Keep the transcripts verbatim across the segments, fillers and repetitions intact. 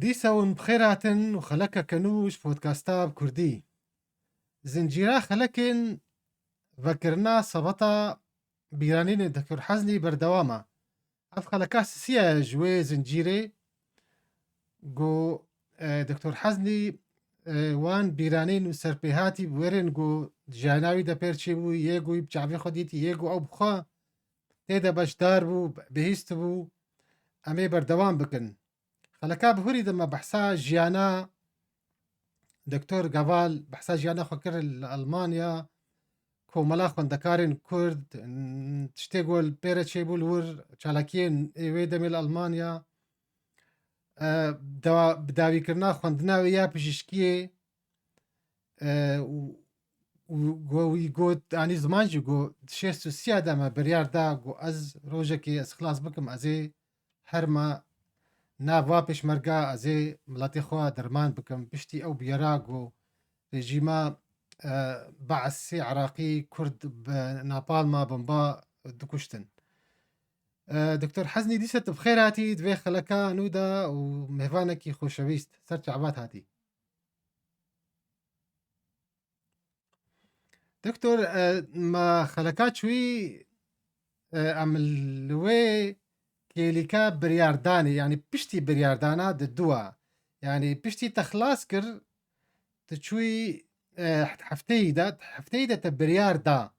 Dîsa hûn bi xêr hatin û xelekeke nû ji podcasta bi kurdî. Zincîra xelekên vekirina sebeta bîranînê Doktor Heznî berdewam e. Ev xeleka sisiya ye ji wê zincîrê ku, e, Doktor Heznî, e, wan bîranîn û serpêhatî bi wêrên ku di jiyana wî de pêr çêbû, yê ku wî bi çavê xwe dîtî, yê ku ew bi xwe tê de beşdar bû, bihîstibû, em ê berdewam bikin. Xeleka bihurî de me behsa jiyana Doktor Gaval, behsa jiyana xwe kir li Almanya, komela xwendekarên Kurd, n-, tiştê ku li pê re çêbû li wir, çalakiyên ê wê demê li Almanya, e, dewa-, bi dawîkirina xwendina wê ya pijîşkiyê, e, û, û go-, wî got, anî ziman jî got, di şêst û sî ya de me biryar da, got, ez rojekê ez xilas bikim, ez ê herma nav va pêşmerga, ez ê miletê xwe derman bikim. Piştî ew bûyera ku rejîma, e, Be'sê Iraqî Kurd bi napalma bomba dikuştin. E, Doktor Heznî, dîsa tu bi xêr hatî di vê xeleka nû de û mêvanekî xoşewîst ser çavat hatî. Doktor, e, me xeleka çûyî, e, em li wê kêlîka biryardanê, yanî piştî biryardana di dua, yanî piştî te xilas kir, tu çûyî, e, hefteyî de, hefteyî de te biryar da.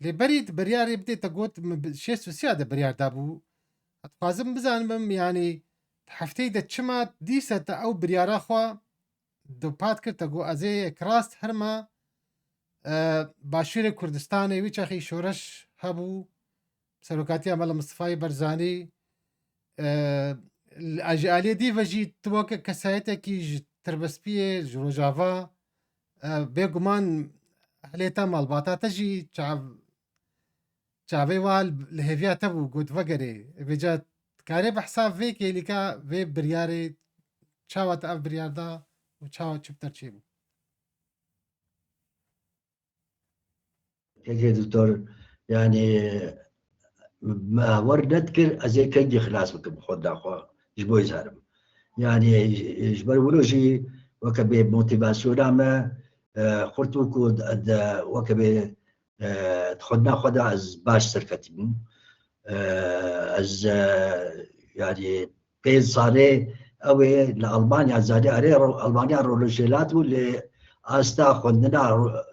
Lê berî tu biryarê bidê te got, min bi şêst û sî ya de biryar dabû. Ez dixwazim bizanibim, yanî hefteyî de çima dîsa te ew biryara xwe dupat kir, te got, ez ê yek rast herma, e, Başûrê Kurdistanê, wî çaxî şoreş hebû, serokatiya Mela Mistefayê Barzanî, e, li, ji aliyê dî ve jî tu weke kesayetekî ji Tirbespiyê, ji Rojava, e, bêguman ehlê te, malbata te jî çav-, çavê wa li hêviya te bû, got, vegerê. Vêca dikarê behsa vê kêlîka, vê biryarê, çawa te ev biryar da û çawa çi bi te re çêbû? Kekê doktor, yanî me wer nedikir ez ê kengî xilas bikim xwenda xwe ji bo îzharim. Yanî ji ber wilo jî weke bê motîvasyona me, e, xurt bû ku d-, d-, weke bê, e, di xwendina xwe de ez baş serketîbûm. E, ez, e, yanî pênc salê ew ê li Almanya, zanî erê ro-, Almanya rojhilat bû, lê asta xwendina ro-,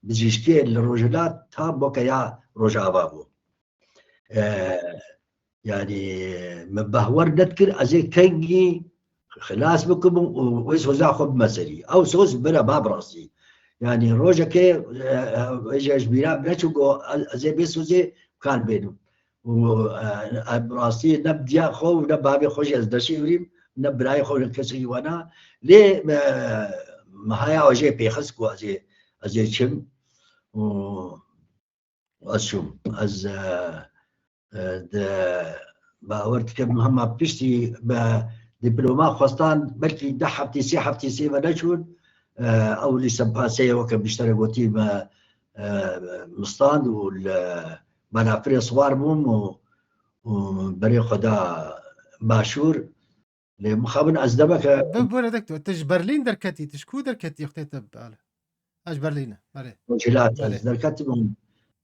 bijîşkiyê li rojhilat tam weke ya Rojava bû. E, yanî min behwer nedikir ez ê kengî xilas bikim û wê soza xwe bime serî. Ew soz bire ba bi rastî. Yanî rojekê, e, e, ji, ji bîra min neçû ku ez ê bê sozê kar bênim. Û, e, e, bi rastî ne bi diya xwe û ne bavê xwe jî ez deşîvirîm, ne birayê xwe, ne kesê jî wana. Lê, e, me haya jê pêxist ku ez ê, ez ê çim. Û ez çûm. Ez, e, e, de bawer dikim hema piştî me diploma xwestan, belkî deh heftî, sê heftî sê me neçûn. E, ew lîsempaseyê weke bîştere gotî me, e, mi stand û li Balafirê siwar bûm û, û berê xwe da Başûr. Lê mixabin ez demeke Bi, bore dekto, tu ji Berlîn derketî, tu ji ku derketî wextê te bale? Ez ji Berlîn e, belê. Rojhilat ez Belê. derketibûm.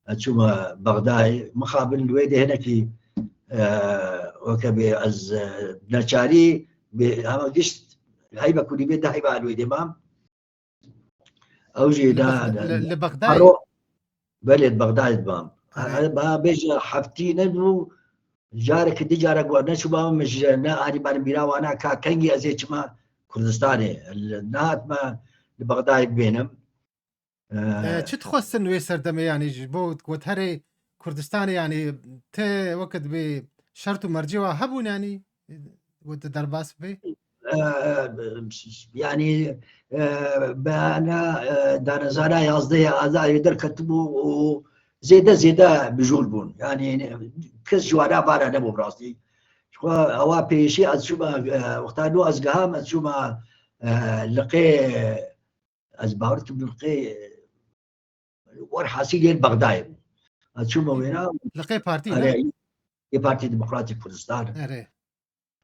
Ez çûme Bexdayê. Mixabin li wê de hinekî, e, weke bê ez, e, neçarî bê hema gişt heybe ku dî bê de heybe li wê de mam. Ew jî Li da, Bex-, da, li, li Bexdayê? Ero, belê, li Bexdayê dibam. Erê. Ba bêje heftî nebû, careke dî carek we neçûma min ji ne anî berim bîra wana ka kengî ez ê çima Kurdistanê. Nehatme li Bexdayê bibênim. E, Ee, çi dixwestin wê serdemê, yanî ji bo got herê Kurdistanê, yanî te weke dibê şert û mercê wa hebûn, yanî got derbas bê? Ee, yanî, e, beyana, e, danezana yazdehê Azarê derketibû û zêde zêde bijûl bûn. Yanî kes ji wana vana nebû bi rastî. Ji xwe ewa pêşî ez çûma, e, wexta nû ez giham, ez çûma, e, liqê, ez bawer dikim liqê, e, werhasîl yên Bexdayê bû. Ez çûma wêna. Liqê partî, Erê, ne? Yê Partî Demokratîk Kurdistan. Erê.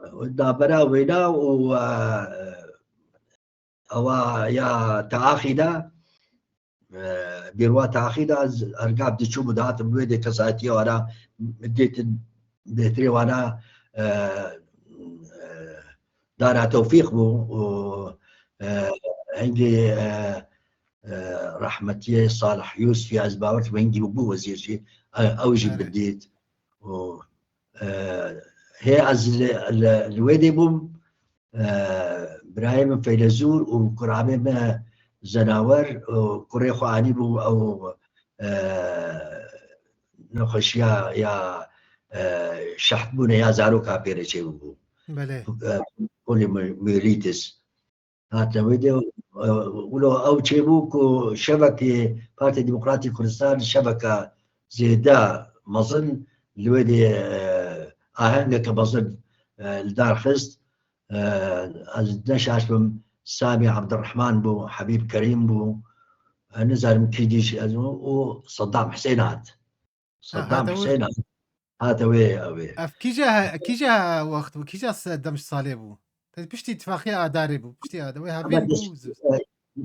Navbera wêna û, e, ewa ya teaxî de, e, bîrwa teaxî de, ez her gav diçûm û dihatim wê dê kesayetiya wana, dêtin bêhtirê wana, e, e, Dara Tewfîq bû û, e, hingê, e, e, rehmetiyê Salih Yusufî, ez bawer dikim hingî bû wezîr jî, e, ew jî Evet. bidît. Û, e, hê ez li, li, li wê dê bûm, e, birayê min Feylezûr û kurabê me Zenawer û kurê xwe anî bû ew, e, nexweşiya ya, e, şehtbûnê ya zaroka pê re çêbûbû. Belê. E, polîmiyelitis. Hate wê de, e, wilo ew çêbû ku şevekê Partiya Demokratîk Kurdistan şeveke zêde mezin li wê de, e, ahengeke mezin, e, li dar xist. E, ez neşaş bim, Samî Abdurrahman bû, Habîb Kerîm bû, e, nizanim kî dî jî ez û Saddam Husên hat. Ha, Saddam hate wir. Husên hat. Hate wê, ew ê. Ev kîja he-, kîja wext bû, kîja se-, demş salê bû? Te piştî tifaqiya Adarê bû, piştî Adarê. Wê Ama havîn des-, bû, zû-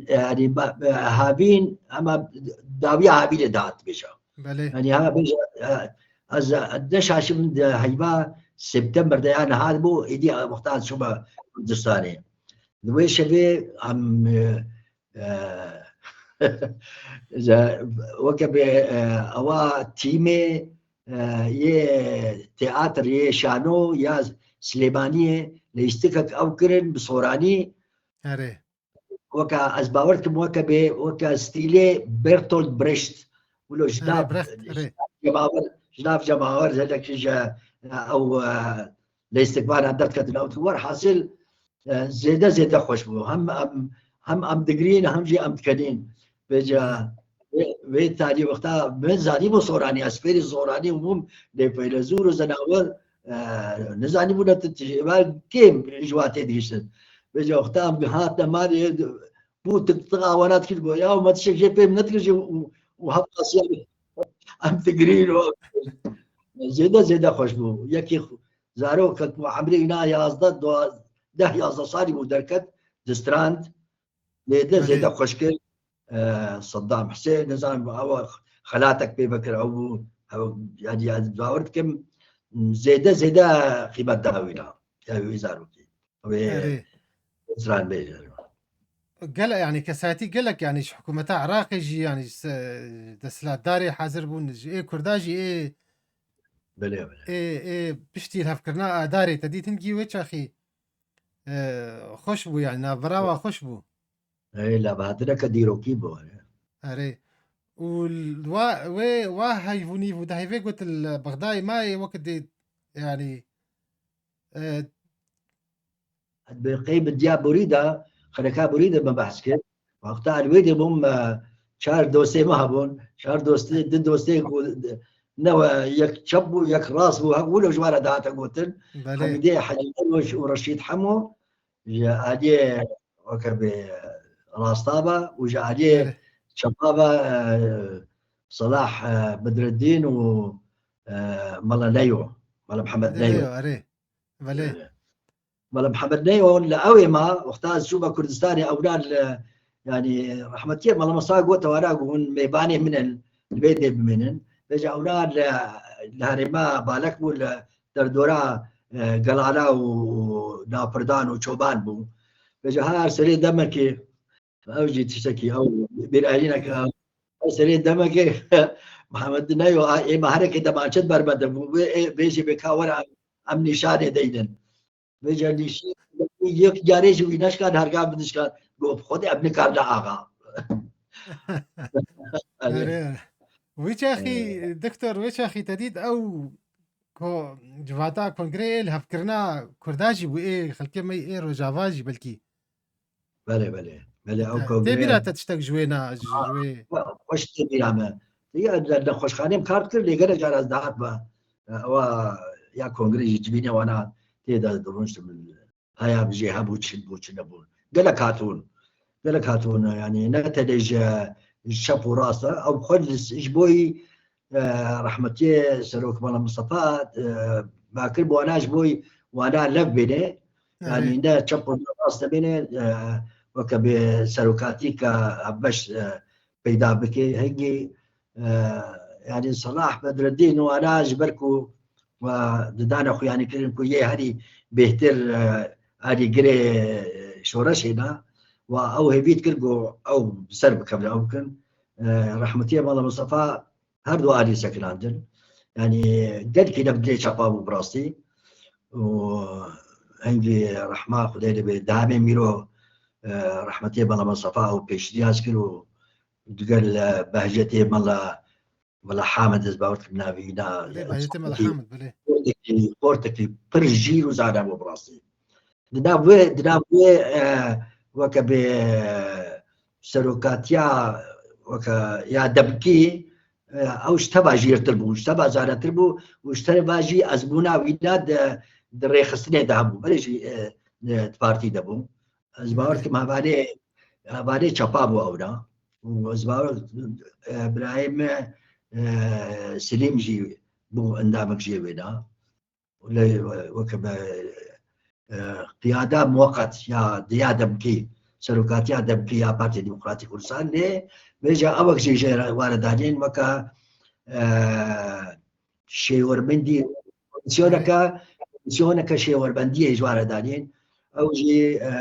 e, yani, ba-, e, havîn, ama dawiya havînê dihat bêje. Belê. Yani, ha, bêje, e, ez, e, neşaşim de heyva September de yani hat bû, êdî, e, wexta ez çûme Kurdistanê. Di wê şevê em, e, e, ze-, weke bê, e, ewa tîmê, e, yê teatr, yê şano ya Silêmaniyê leyistikek ew kirin bi soranî. Erê. Weke ez bawer dikim, weke bê, weke stîlê Bertolt Brecht. Wilo ji Erê, nav, Brecht, ji erê. nav cemawer, ji nav cemawer, zedek ji, e, ew, e, leyistikvanan derketin ew. Werhasil, e, zêde, zêde xweş bû. Hem em, hem em digirîn, hem jî em dikenîn. Vêca, vê, vê tarî wexta min zanîbû soranî, ez fêrî soranî bûm, lê Feylezûr û Zenawer, e, nizanîbûne tu tişt, eva kêm ji watê digiştin. Vêca wexta em hatine malê, bû tik tik awana dikir, got, "Ya, me tiştek jê pê min nedikir jî û, û hevqasiya em digirîn." Zêde, zêde xweş bû. Yekî xwe-, zarok ku emrê wîna yazdeh, dua-, deh yazdeh salî bû derket, distrand. Lê de Belê. zêde xweş kir. E, Saddam Husên, nizanim, ew xelatek pê vekir, ew bû, ew, yani, yani, bawer dikim, zêde, zêde qîmet da wîna. Ya wî zarokî. Wê Erê. Israel bêje. Gele-, yani, kesayetî gelek, yani, ji hikûmeta Iraqê jî, yani, se-, desthilatdarê hazir bûn, ji ê Kurda jî ê Belê, belê. ê, ê piştî hevkirina Adarê te dîtin kî wê çaxî, e, xweş bû, yani, navbera wa xweş bû. Ê, lavahatineke dîrokî bû, erê. Erê. Û l-, wa, wê, wa heyvûnî bû, dehê vê got li Bexdayê mayê wekî dê, yani, e, Bi qey bi diya borî de, xereka borî de me behs kir. Wexta li wê de bûm, e, çar dostê me hebûn. Çar dostê, du dostê ku ne we yek çep bû, yek rast bû. Hek wilo ji we re dihate gotin. Belê. Hemîdê Hecî Derwiş û Reşîd Hemo ji aliyê weke bi rasta ve û ji aliyê Belê. çepa ve, e, Selah, e, Bedreddîn û, e, Mela Neyo. Mela Mihemed Belê, Neyo. Erê. Belê. Mela Mihemed Neyo li ewê ma, wexta ez çûme Kurdistanê, ewna li, yani, rehmetiyê Mela Musa got, wana ku hûn mêvanê min in, li vê dê bimînin. Vêca ewna li, li herêma Balek bû, li derdora, e, Gelala û Napirdan û Çoban bû. Vêca her serê demekê, ew jî tiştekî, ew bêrînek, ew serê demekê Mihemed Neyo, a, ê me hereke demançe ber me de bû. Wê, ê, bêjî bê ka were em nîşanê deynin. Vêca nîşan, yek carê jî wî neşkan, herga min dişkan. Got, "Xwedê em nikarine axa." Erê. Wî çaxî, Ee. Doktor, wê çaxî te dît ew ko-, civata kongreyê li hevkirina Kurda jî bû, ê xelkê me ê Rojava jî belkî. Belê, belê. Belê, ew Te-, kongreya tê bîra te tiştek ji wê na, ji wê? Xweş tê bîra me. Ya, li, li nexweşxaneyê kar dikir, lê gelek cara ez dihat me. Ewa ya kongre jî civînê wana tê de dirûniştim. Haya jê hebû, çi bû, çi nebû. Gelek hatibûn. Gelek hatibûn, yani ne tenê ji, ji çep û rast e. Ew xwe li, ji bo yî, e, rehmetiyê Serok Mela Mistefa, e, Bakir bû, wana ji bo yî wana lev bêne, yanî ne çep û ne rast bêne, e, weke bi serokatî ke hevbeş, e, peyda bike. Hingî, e, yanî Salah Bedreddîn wana ji ber ku we didane xuyanîkirin ku yê herî bêhtir, e, herî girê, e, şoreşê de, we ew hêvî dikir ku ew bi ser bikevin, ew bikin. E, rehmetiyê Mala Mistefa her du alî sekinandin. Yanî gelkî ne bi dilê çapa bû bi rastî. Û hingî rehma Xwedê lê bê, Dehamê Mîro, e, rehmetiyê Mala Mistefa ew pêşniyaz kir û digel, e, Behcetê Mala, Mala Hamid, ez bawer dikim navî wî na, Belê, Behcetê Mala Hamid, belê. Portekî, portekî pir jîr û zana bû bi rastî. Di nav wê, di nav wê, e, weke bi, e, serokatiya, weke ya demkî, e, ew ji teva jîrtir bû, ji teva zanetir bû û ji teva jî ezmûna wî ne di, di rêxistinê de hebû. Belê jî, e, e, di partî de bû. Ez bawer dikim hevalê, hevalê çapa bû ew ne. Û ez bawer, e, birayê me, e, Silîm jî bû endamek jê wê ne. Lê, e, weke me, e, qiyada muweqet ya, ya demkî, serokatiya demkî ya Partiya Demokratîk Kurdistan lê vêca ewek jî jê re ware danîn weke, e, şêwermendî, komisyoneke, komisyoneke şêwermendiyê ji ware danîn. Ew jî, e,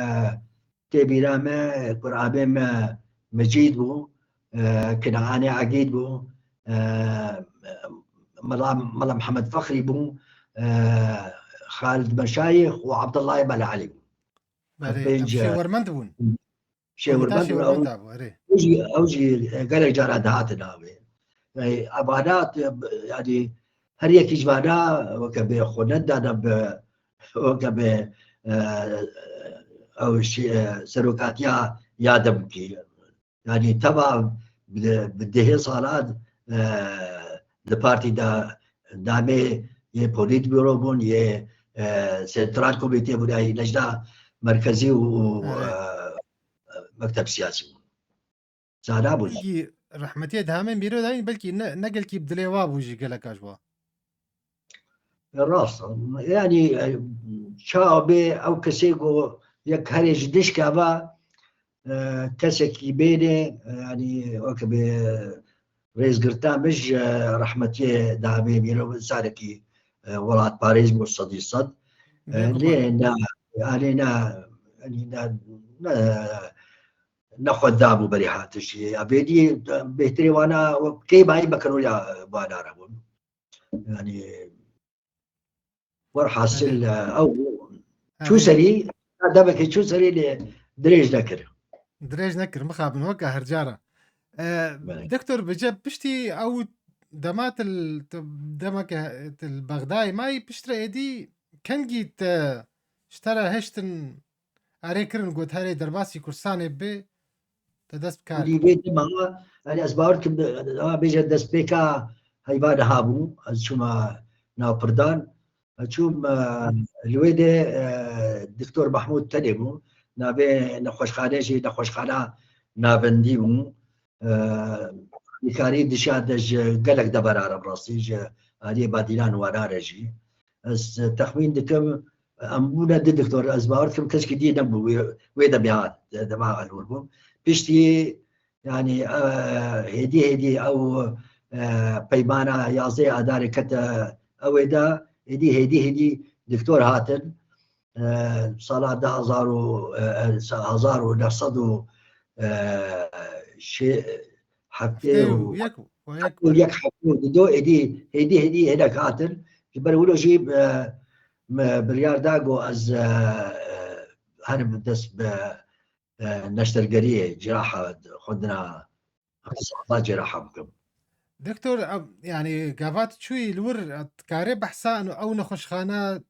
tê bîra me, kurabê me Mecîd bû, e, Kinaanê Egîd bû, e, Mela, Mela Mihemed Fexrî bû, e, Xalid Meşayîx û Abdullah Mela Elî bû. Belê, pênc, em şêwermend bûn. Şêwermend bûn, şêwermend ew, bû, erê. Ew jî, ew jî gelek cara dihatin navê. Ey, evana, yanî her yekî ji vana weke bê xwe nedane bi, weke bê, e, ew şi-, e, serokatiya ya demkî. Yanî teva bi, bi dehê sala, e, di partî de namê yê polîtburo bûn, yê, e, sentral komîtê bûn, yê lejna merkezî û, e, mekteb siyasî bûn. Zana bûn. Belkî rehmetiyê Dehamê Mîro dayîn, belkî ne, ne gelkî bi dilê wa bû jî geleka ji wa. Rast e. Yanî, e, çawa bê ew kesê ku yek herê ji dişka va, e, kesekî bênê, e, yanî weke bê rêzgirta min ji rehmetiyê Dehamê Mîro, insanekî, e, welatparêz bû sedî sed. E, lê ne, yanî ne, yanî ne, ne, ne xwenda bû berê hatişî. Evêdî bêhtirê wana kê bayî bekeroriya wana re bûn. Yanî werhasil, e, ew çû serî, demekê çû serî lê dirêj nekir. Dirêj nekir, mixabin weke her cara. E, Belê. Doktor Bice, piştî ew dema til, demeke til Bexdayê mayî, piştre êdî kengî te ji te re hiştin erê kirin, got herê derbasî Kurdistanê bi, te dest bi kar Lî kir. Vê dema, yanî ez bawer dikim, a bêje destpêka heyva niha bû, ez çûma navpirdan, ez çûm, e, li wê de, e, Doktor Mahmûd tenê bû, navê nexweşxanê jî nexweşxana navendî bû. E, alîkarî dişa de ji gelek devera re, bi rastî ji aliyê badîlan wana re jî. Ez texmîn dikim, em bûne du doktor, ez bawer dikim kesekî dî nebû wê, wê demê hat, dema ez hûr bûm. Piştî, yanî, e, hêdî hêdî ew, e, peymana yazdeh Adarê kete ew ê de, hêdî, hêdî, hêdî doktor hatin. E, sala du hezar û, e, e, hezar û neh sed û, e, şê-, heftê û yek, û yek, heftê û yek, heftê û du, êdî, hêdî, hêdî hinek hatin. Ji ber wilo jî, e, me biryar da ku ez, e, e, herim dest bi, e, neştergeriyê, ciraha xwendina Hesaba ceraha bikim. Doktor, em, yanî gava tu çûyî li wir, e, dikarê behsa eno ew nexweşxane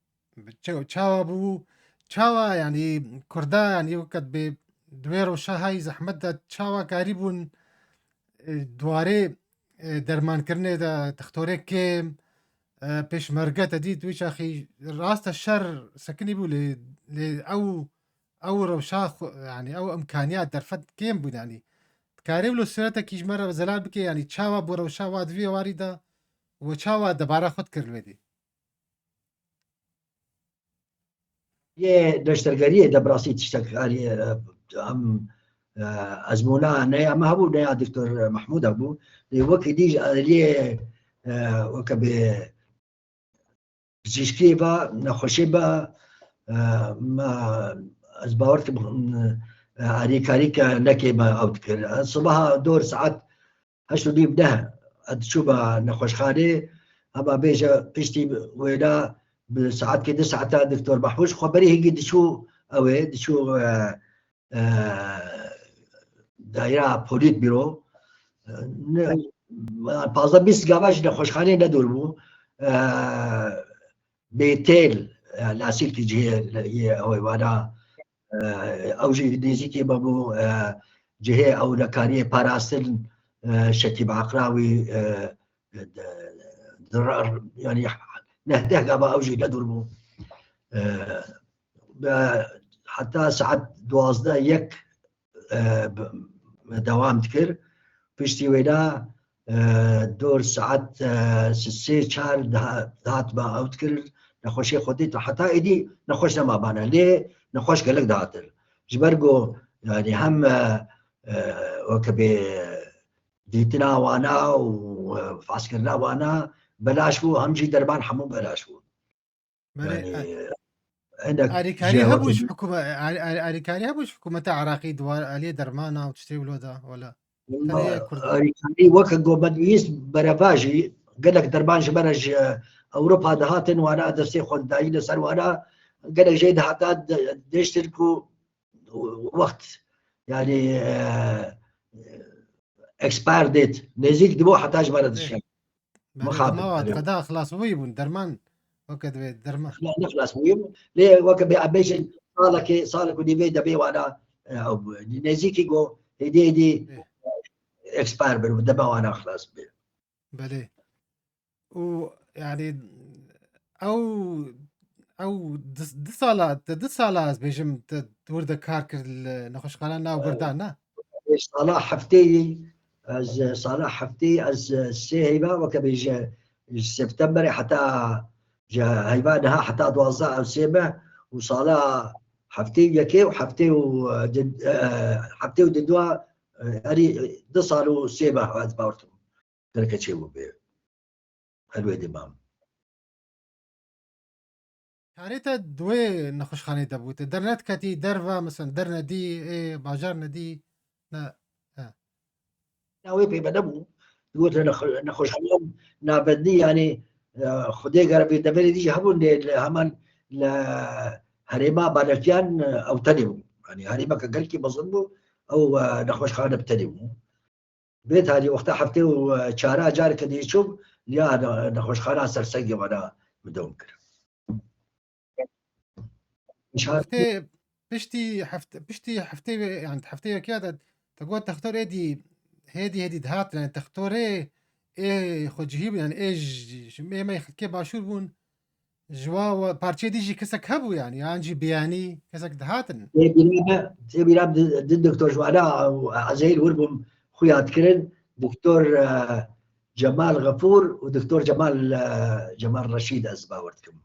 çe-, çawa bû, çawa yanî Kurda yanî weke bê di wê rewşa hayî zehmet de çawa karîbûn, e, di warê, e, dermankirinê de textorê kêm, e, pêşmerge te dît wî çaxî rast e şer sekinî bû lê, lê ew ew rewşa xwe, yanî ew imkaniya derfet kêm bûn, yanî dikarê wilo sûretekî ji me re zelal bike, yanî çawa bû rewşa wa di vê warî de û çawa debara xwe dikir li wê dî? Yê neştergeriyê de bi rastî tiştek aliyê, e, em, e, ezmûna ne ya me hebû, ne ya Doktor Mehmûd hebû. Lê wekî dî ji aliyê, e, weke bi pizîşkiyê ve, nexweşiyê ve, e, me, ez bawer dikim, e, alîkarî ke nekê me ew dikir. Ez sibeha dor saet heşt û nîv, neh, ez diçûme nexweşxanê, hema bêje piştî wêna bi saetkê du saeta Doktor Mahmûd xwe berî hingî diçû ew ê, diçû, e, e, daîra polîtbîro. E, ne, pazdeh bîst gava ji nexweşxanê nedûr bû. E, bêtêl, e, lasîlkî cihê yê ew ê vana, e, ew jî nêzîkî me bû, e, cihê ewlekariyê parastin, e, Şekîb Aqrawî, e, di, di, yanî neh deh gava ew jî nedûr bû. E, be, heta saet duwazdeh yek, e, b-, dewam dikir. Piştî wêna, e, dor saet, e, sê çar diha-, dihat me ew dikir, nexweşê xwe dît, heta êdî nexweş nema bana, lê nexweş gelek dihatin. Ji ber ku, yanî hem, e, e, weke bê dîtina wana û, e, fazkirina wana belaş bû, hem jî derman hemû belaş bû. Belê, yanî, e, hinek alîkarî hebû ji hikûme-, alî-, alî-, alîkarî hebû ji hikûmeta Iraqî di war aliyê dermana û tiştê wilo de, wela? Tenê Kurd. Alîkarî weke ku me dibihîst berevajî, gelek derman ji me re ji Ewropa dihatin, wana destê xwe didayîne ser wana, gelek jê dihata de-, dêştir ku wext, yanî, e, expire date, nêzîk dibo heta ji me re dişkên. Belê, mixabin, dema wa belê. Qeda xilas bûyî bûn, derman, weke divê derman. Xila-, ne xilas bûyî bûn. Lê weke bê, em bêjin salekê, salek û nîvê demê wana, e, ew bû. Nêzîkî ku hêdî hêdî, ê, expire bin, dema wana xilas bê. Belê. Û, yanî, ew, ew di, di sala, te di sala ez bêjim, te, te wir de kar kir li nexweşxana nav, e, berdan, ne? Sala hefteyî, ez, sala hefteyî, ez, sê heyva, weke bêje, ji Septemberê heta, ji heyva niha heta duwazdeh ew sê meh û sala hefteyî yekê û heftê û, e, di, e, heftê û di dua, e, erî, du sal û sê meh ez bawer dikim. Derke çêbû bê. Her wê de mam. Karê te di wê nexweşxanê de bû. Te dernediketî, derve, mesela, dernedî, ê, bajar nedî, ne, he. Ya wê pê me nebû. Digot nexwe-, nexweşxaneyan navbendî, yanî, e, Xwedê gere vê deverê dî jî hebûn lê li heman li herêma Balekiyan, e, ew tenê bû. Yanî herêmeke gelkî mezin bû, ew, e, nexweşxane bi tenê bû. Bê tarî wexta heftê û çara careke dî çûm, ya ne-, nexweşxana Sersengê me de min dewam kir. Heftê, piştî hefte, piştî heftê ve, yani heftê yekê de te got textor êdî, hêdî hêdî dihat, yani textorê ê xwecihî bû, yani ê ji, ji ê me xelkê başûr bûn. Ji wa we-, parçeyê dî jî kesek hebû, yanî, yan jî biyanî kesek dihatin? Tê bîra me, tê bîra me di, di doktor ji wana û Ezeyîl wir bûm xuya dikirin. Doktor, e, Cemal Xefûr û doktor Cemal, e, Cemal Reşîd ez bawer dikim.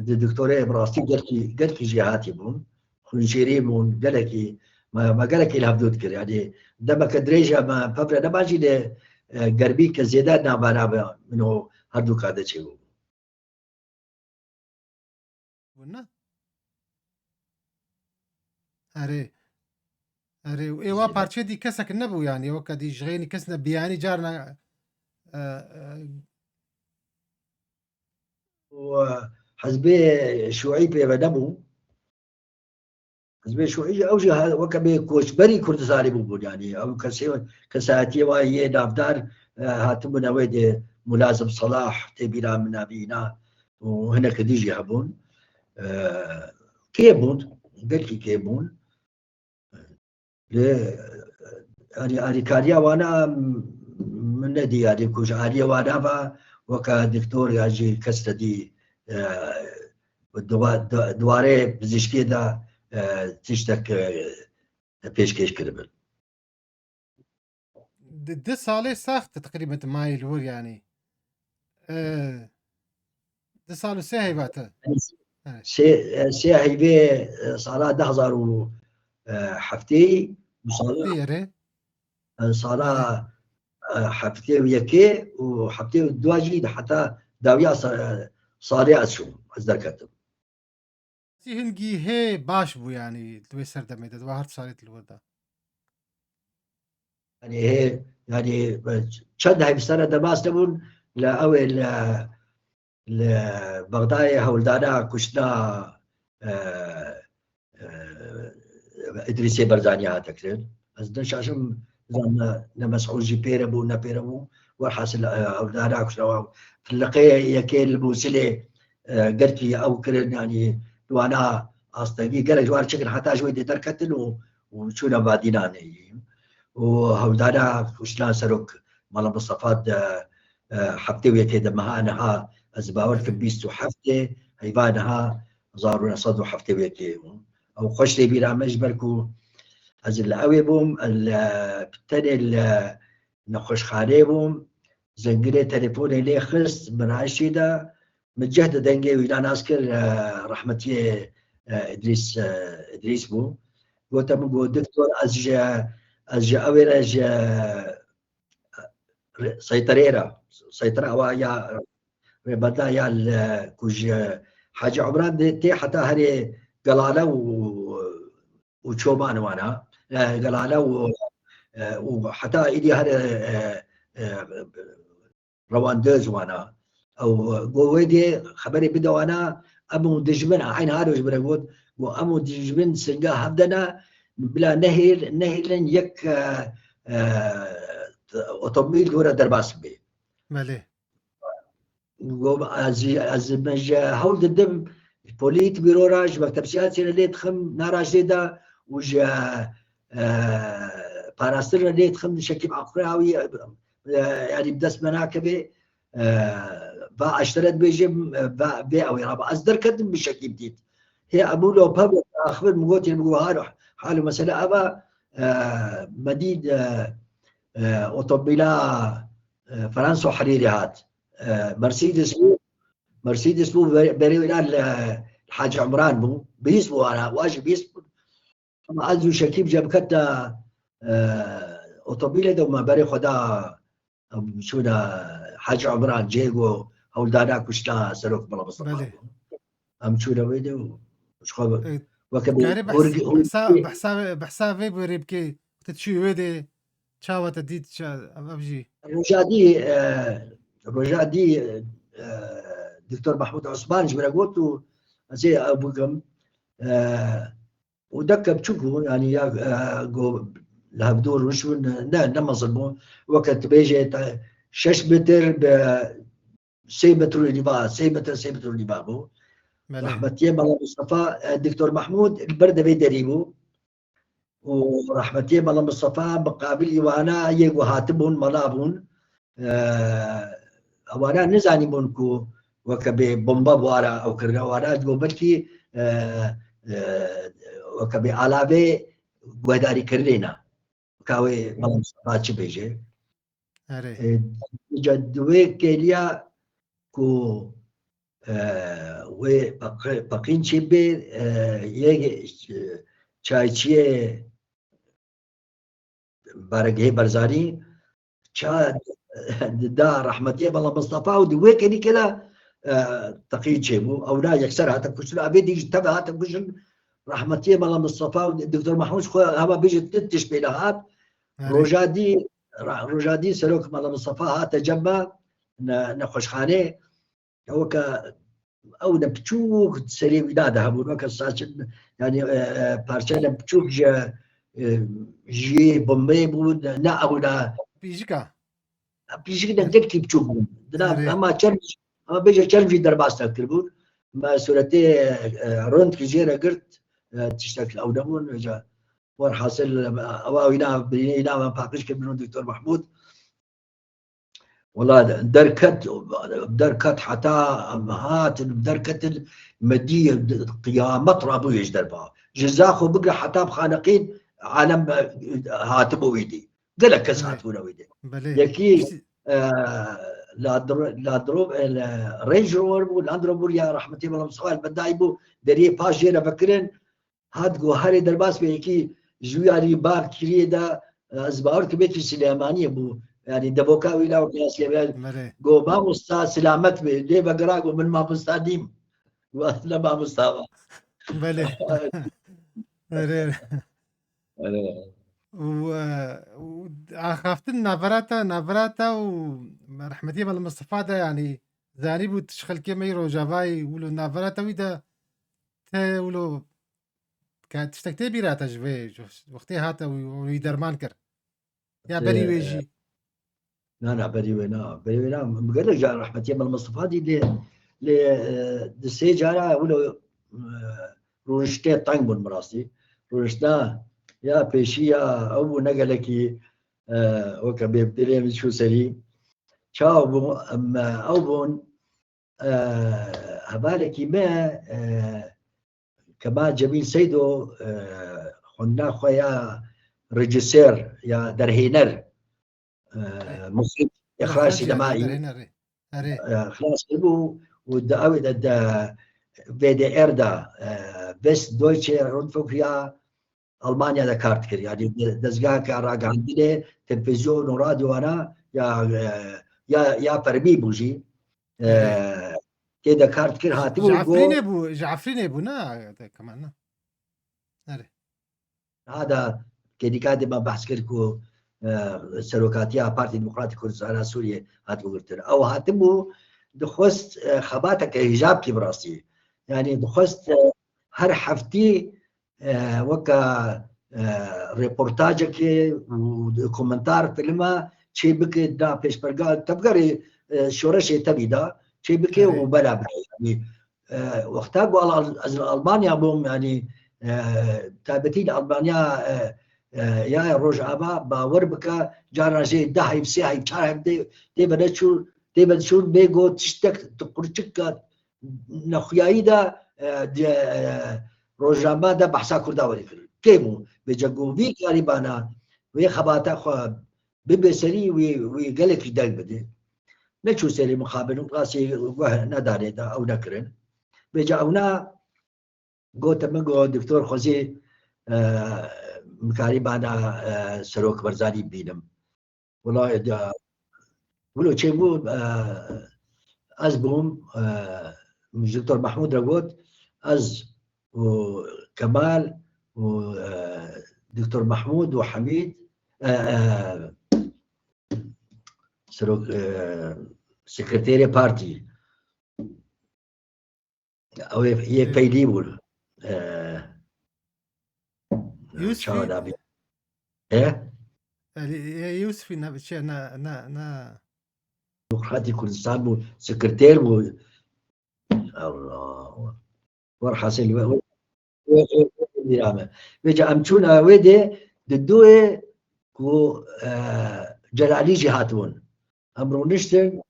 Di doktorê bi rastî gelkî, gelkî jêhatî bûn. Xwînjêrî bûn, gelekî, me, me gelekî li hevdû dikir. Yanî demeke dirêj e me pevre nema jî lê, e, germî ke zêde navbera me, min û her du ka de çêbû. Bûn ne? Erê. Erê, û ê wa parçeyê dî kesek nebû, yanî, weke dî ji xeynî kes ne, biyanî carna, e, e, û, e, hizbê şûî pê ve nebû. Hizbê şûî jî, ew jî ha-, weke bê koçberî Kurdistanê bûbûn, yanî ew kesê, kesayetiyê wa yê navdar, e, hatibûn ew ê dê Mulazim Salah, tê bîra min navî îna û hineke dî jî hebûn. E, kê bûn, gelkî kê bûn. Lê, yanî alîkariya wana min nedî, yanî ku ji aliyê wana ve weke doktor ya jî kes te dî, e, di wa-, di, di warê pizîşkê de, e, tiştek, e, pêşkêş kiribin. Di, di salê sax te teqrîben tu mayî li wir, yanî. E, di sal û sê heyva te. Evet. Sê, e, sê heyvê, e, sala du hezar û heftê, sala, Heftê erê. e, sala, e, heftê û yekê û heftê û dua jî heta dawiya sa-, salê ez çûm, ez derketim. Sî hingî hê baş bû, yanî, di wê serdemê de, di wê hard salê de li wir de. Yanî hê, yanî, e, çend heyv sere derbas nebûn, li ew ê li, li Bexdayê hewldana kuştina, e, e, Îdrîsê Barzanî hate kirin. Ez ne şaşim, zan ne, ne Mesûd jî pêre bû, ne pêre bû. Werhasil, e, hewldana kuştina wan. Filiqê yekê li Mûsilê, e, girtî ew kirin, yanî di wana astengî gelek ji wan çêkirin, heta ji wê dê derketin û, û çûne Vadînanê. Û hewldana kuştina serok Mala Mistefa de, e, heftê û yekê de meha niha, ez bawer dikim bîst û heftê, heyva niha hezar û neh sed û heftê û yekê bû. Ew xweş tê bîra me, ji ber ku ez li ewê bûm, li, tenê li nexweşxaneyê bûm, zengilê telefonê lê xist, min aşî da, min cih di dengê wî da nas kir, e, rehmetiyê, e, Îdrîs, e, Îdrîs bû. Gote min, got, "Doktor, ez ji, ez ji ewê re, ji, e, re-, seyterê re, seytera ewa ya, rêbenda ya li, ku ji Hacî Umran de tê heta herê Gelale û, û Çoban wana, e, Gelale û, e, û heta îdî herê, e, e, Rewandez wana." Ew, e, got, "Wê dê xeberê bide wana, em û dijmin, a, eyn haro ji bire got, got, em û dijmin singa hev de ne, bila nehêl-, nehêlin yek, e, e, otomobîl gore derbas bê." Belê. Got, "Ez, ez min ji hewl didim, polît bîro re, ji mekteb siyasî re lê dixim, nara jê de û ji, e, parastin re lê dixim, Şekîb Akurê awî, e, yanî bi dest me nakeve, e, va eşteret bêjim, e, va vê ew ê raba." Ez derketim bi Şekîb dît. Hê Ebû Lope axivir min gotî, min got, "Halo, halo mesele ev e, e, me dît, e, e, otomobîla, e, Franso Herîrê hat. E, Mercedes bû, Mercedes bû, be-, berê wî da li Hacî Umran bû, bîst bû wana, wa jî bîst bû." Ama ez û Şekîb jî em kete, e, otomobîlê de û me berê xwe da, em çûne Hacî Umran, cihê ku hewldana kuştina Serok Mela Mistefa Belê. bû. Em çûne wê de û ji xwe Evet. weke bi Karî behs-, orgi-, orgi- behsa, behsa, behsa vê bû rê bikê, te çû wê de, çawa te dît, ça-, ev, ev jî. Roja dî, e, roja dî, e, Doktor Mahmud Osman ji min re got û ez ê ew bikim. E, û deke biçûk bû, yanî ya, e, go li hevdû rûniştibûn, ne, ne mezin bû. Weke tu bêjê te şeş metr bi sê metr û nîva, sê metr, sê metr û nîva bû. Belê. Rehmetiyê Mela Mistefa, e, Doktor Mahmud li ber devê derî bû. Û rehmetiyê Mela Mistefa bi qabilî wana yê ku hatibûn, mela bûn. E, wana nizanîbûn ku weke bê bomba bi wara ew kirine. Wana digot belkî, e, e, weke bê alavê guhdarîkirinê ne. Ka wê Mela Mistefa çi bêje? Erê. E, ca di wê kêliya ku, e, wê peqi-, peqîn çê bê, e, yê, e, çayçiyê Baregehê Barzanî ça da rehmetiyê Mela Mistefa û di wê kêlîkê de, e, teqîn çêbû. Ew na yekser hate kuştin, evê dî ji teve hate kuştin. Rehmetiyê Mela Mistefa û Doktor Mahmud xwe hema bêje ti tişt pê nehat. Erê. Roja dî, ra-, roja dî serok Mela Mistefa hate cem me, ne, nexweşxanê. Weke ew ne piçûk serê wî da de hebûn, weke saçin, yanî, e, e, parçe ne piçûk ji, e, ji bombeyê bûn, ne ew ne. Pîjika. Pîjik ne gelkî piçûk bûn. Dina Erê. hema çerm, hema bêje çerm jî derbas nekiribûn. Me sûretê, e, rond ki jê re girt, e, tiştek ew nebûn. Ca, werhasil, e, ewa wîna, birînê wîna me paqij kirin û Doktor Mahmud. Wela derket, derket heta em hatin, derketin, me dî qiyamet rabûye ji derva. Ji Zaxo bigre heta bi Xaneqîn alem, e, hatibû wî dî. Gelek kes Belê. hatibûne wî dî. Belê. Yekî, Piştî- e, Land Ro-, Land Ro-, e, Range Rover bû, Land Rover ya rehmetî Mela Mustafa li bendayî bû, deriyê paş jê re vekirin, hat ku herê derbas be, yekî ji wî alî bak kiriyê de, e, ez bawer dikim yekî Silêmaniyê bû. Yanî devoka wî la wekî ya Silêmaniyê. Belê. Go mamosta silamet be. Lê vegera go min mamosta nîm. Go aslında mamosta va. Belê. Erê. Erê. Û, e, û axaftin navera te, navera te û rehmetî Mela Mustafa de, yanî, zanîbû tu ji xelkê me yî Rojavayî, wilo navera te wî de te wilo Ka tiştek tê bîra te ji vê wextê hate û wî derman kir? Ya berî wê jî? Na, na, berî wê na. Berî wê na. Min gelek car rehmetiyê Mela Mistefa dî lê, lê, e, di sê cara wilo, e, rûniştê teng bûn bi rastî. Rûnişta ya pêşî ya ew bû ne gelekî, e, weke bê dilê min çû serî. Çawa bû, em, ew bûn, e, hevalekî me, e, Kemal Cemîl Seydo, e, xwendina xwe ya rejîser ya derhêner, e, muxrîc, ixraj sînemayî, e, xilas kiribû û di ew de, de V D R de, e, Westdeutsche Rundfunk ya Almanya de kar dikir. Yanî de-, dezgeheke ragihandinê, televîzyon û radyowana ya, e, ya, ya fermî bû jî. E, tê de kar dikir, hatibû. Ji Efrînê bû, ji Efrînê bû, na, de, Kemal, na. Erê. Niha da kêdîka de me behs kir ku, e, serokatiya Partî Demokratîk Kurdistana Sûriyê hat bigirtin. Ew hatibû, dixwest, e, xebateke hîjabkî bi rastî. Yanî dixwest, e, her heftî, e, weke, e, reportajekê û dokumentar filma çê bike da pêşmerga tevgerê, e, şoreşê tevî da çê bike û bela bike. Yanî, e, wexta ku Al-, Al-, ez li Almanya bûm, yanî, e, taybetî li Almanya, e, e, ya Rojava bawer bike, cara jê deh heyv, sê heyv, çar heyv tê, tê ve neçû, tê ve diçûn bê got tiştek di qurçika nexuyayî de, e, di, e, rojname de behsa Kurda were kirin. Kêm û vêca ku vî karîbana wê xebata xwe bibe serî wî, wî gelekî deng bide. Neçû serî mixabin û qasî guh nedanê de ew nekirin. Vêca ewna gote min, got, Doktor Xwezî, e, min karîbana, e, Serok Barzanî bibînim. Wela, e, wilo çê bû, e, ez bûm, e, ji Doktor Mahmûd re got, ez û Kemal û, e, Doktor Mahmûd û Hemîd, e, e, Serok, e, Sekreterê Partî. Ew ê, yê peylî bû. E, Yusufî. Çawa dabî? E? Elî, e, Yusufî ne, şey, ne, ne, ne. Demokratî Kurdistan bû, sekreter bû. Allah. Werhasil we, we, we, we, we, we, me. Vêca em çûna wê dê, di duyê ku, e, Celalî jî hatibûn. Em rûniştin,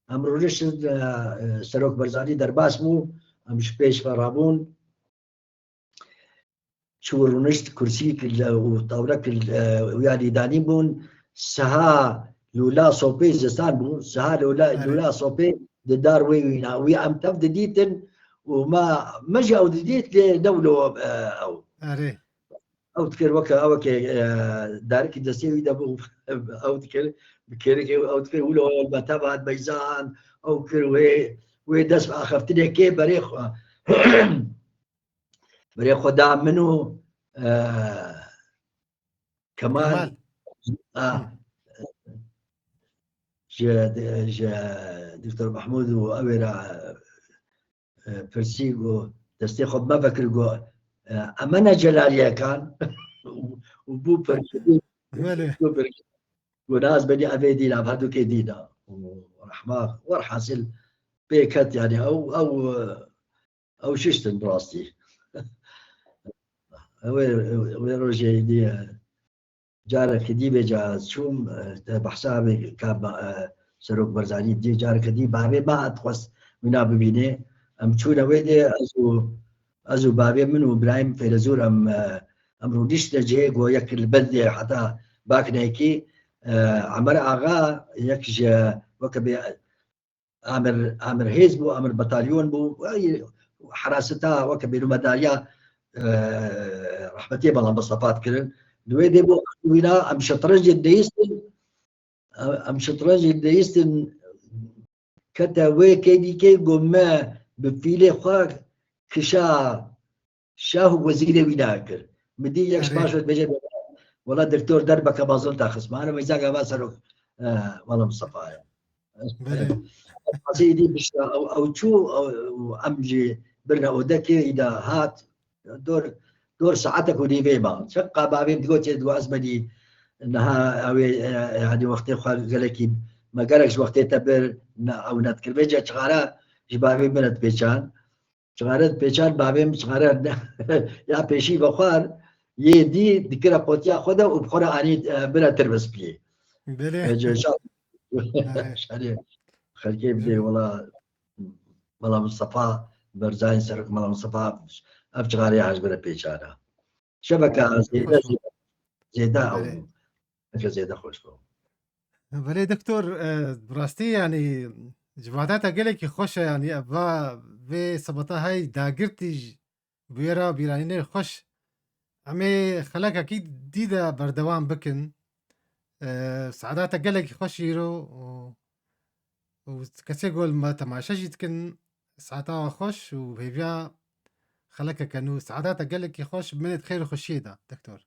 em rûniştin, e, e, Serok Barzanî derbas bû, em ji pêş ve rabûn. Çû rûnişt, kursî kir, e, û tawlek kir, e, û ya lîdanî bûn. Siha lûla sopê zistan bû. Siha lûla, Erê. Lûla sopê di dar wê wîna. Wî em tev didîtin û ma, me jî ew didît lê ne wilo, e, ew. Erê. Ew dikir weke, ewekê, e, darikî destê wî de bû, ew dikir, bi kêrikê ew dikir, wilo me tev hat meyzan, ew kir wê, wê dest bi axaftinê kê berê xwe, berê xwe da min û, e, Kemal. Kemal. A, Hı. Ji, ji Doktor Mahmûd û ew ê re, e, pirsî û destê xwe me vekir got, e, em ne Celaliyekan û, û bû pir, Belê. Bû pir, got, "Na, ez benî evê dîna, ev herdûkê dîna." Û rehma, werhasil pê ket, yanî ew, ew, ew şiştin bi rastî. Wê, wê rojê dî, Careke dî vêca ez çûm, e, te behsa vê ka, e, Serok Barzanî dî, careke dî bavê me hat xwest wîna bibînê. Em çûne wê dê, ez û, ez û bavê min û birayê min Fêrezûr em, e, em rûniştine cihê ku yek li bendê heta bakneyekî, e, Emer Axa yek ji weke bê amir, amir hêz bû, amir batalyon bû. Ay, heraseta weke bêrûmedariya, e, rehmetiyê Mela Mistefa dikirin. Di wê dê bû wîna em şetrencê dihîstin, em şetrencê dihîstin kete wê kê dîkê ku me bi fîlê xwe kişa şah û wezîrê wî nayê kir. Min dî yek ji Erê. paş ve dibêje, wela doktor derbeke mezin te xist. Mane meyzaka me serok, e, Mela Mistefa ye. Belê. Qasî îdî bişta ew, ew çû, ew, em jî birine odekê, îda hat, dor, dor saetek û nîvê ma. Çeqa bavê min digot, digot ez benî niha ew ê, e, e, yanî wextê xwe gelekî me gerek ji wextê te bir, ne, ew nedikir. Vêca çixare ji bavê min re dipêçan. Çixare dipêçan, bavê min çixare ya pêşî vexwar, yê dî dikire qotiya xwe de û bi xwe re anî, e, bire tirbispiyê. Belê. E, ce-, şa-, Erê. şarê xelkê bidê, Erê. wela, Mela Mistefa Berzayî, serok Mela Mistefa, ev çixarê ya ji bire pêçana. Şebeke zêde, zêde ew Belê. bû. Şebeke zêde xweş bû. Belê doktor, e, bi rastî, yanî, ji vada te gelekî xweş e, yanî, va vê sebeta hay dagirtî ji bûyera bîranînê xweş. Em ê xelekekî dî de berdewam bikin. E, saeta te gelekî xweş îro û, û kesê ku li me temaşe jî dikin, saeta we xweş û hêviya xelekeke nû. Saeta te gelekî xweş, binêt xêr û xweşiyê de, doktor.